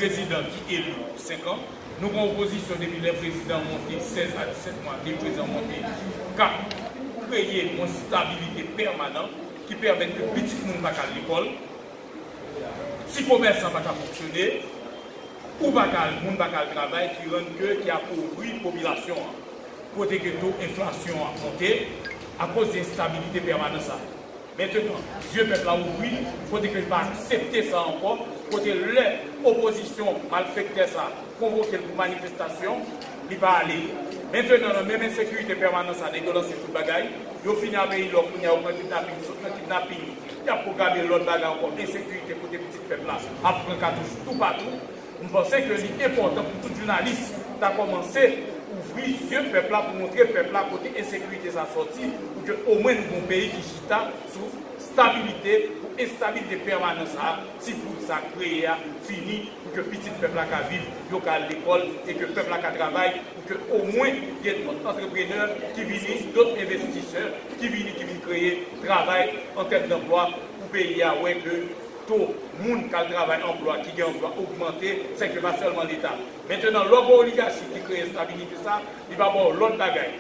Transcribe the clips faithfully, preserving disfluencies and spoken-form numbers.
Prezidan ki eli pou senk an. Nou gen yon opozisyon depi lè prezidan monte, sèz a disèt mwa, depi prezidan monte, k ap kreye yon stabilite pèmanan ki pèmèt ke pitit moun pa ka al lekòl, ti komèsan pa ka fonksyone, ou pa ka al, moun pa ka al travay, ki rann ke, ki apovri popilasyon an. Kote ke to enflasyon an monte akoz de enstabilite pèmanan sa. Mentenan, zye pèp la ouvri, kote ke li pa aksepte sa ankò, kote lè opozisyon malfektè sa konvoke l pou manifestasyon, li pa ale. Mentenan, nan menm ensekirite pèmanan sa, nèg yo lanse tout bagay, yo fini a peyi lòk, kounye a yo pran kidnaping, sot nan kidnaping, y ap pwograme lòt bagay ankò, ensekirite kote pitit pèp la ap pran katouch toupatou. M panse ke li enpòtan pou tout jounalis ta kòmanse ouvri zye pèp la pou montre pèp la kote ensekirite sa sòti, pou ke omwen nou gen yon peyi ki chita sou stabilite, pou enstabilite pèmanan sa, ti bout sa kreye a fini, pou ke pitit pèp la ka viv, yo ka al lekòl, e ke pèp la ka travay, pou ke omwen gen dòt antreprenè ki vini, dòt envestisè ki vini, ki vin kreye travay an tèm danplwa pou peyi a wè ke to moun k al travay anplwa, ki gen anplwa ogmante, sèke pa sèlman Leta. Mentenan, lè w gen oligachi ki kreye enstabilite sa, li pa ba w lòt bagay.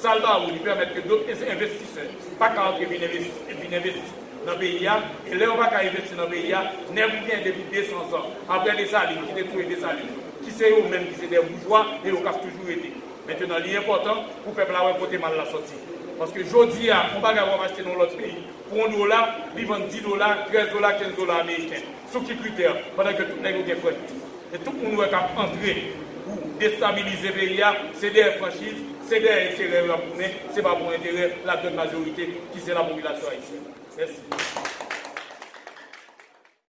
Sa l ba ou, li pèmèt ke dòt envestisè pa ka antre vin envesti, vin envesti nan peyi a, e lè yo pa ka envesti nan peyi a, nèg ou gen depi de san zan, apre Desalin, ki te touye Desalin, ki se yo menm ki se de boujwa, e yo k ap toujou rete. Mentenan, li enpòtan pou pèp la wè kote mal la sòti. Paske jodi a, yon bagay w ap achte nan yon lòt peyi, pou yon dola, li vann dis dola, trèz dola, kenz dola ameriken. Sou ki kritè? Pandan ke tout nèg yo gen franchiz. E tout moun ou wè k ap antre pou destabilize peyi a, se dèyè franchiz, se dèyè enterè yo y ap goumen, se pa pou enterè lagrann majorite ki se lapopilasyon ayisyèn. Mèsi.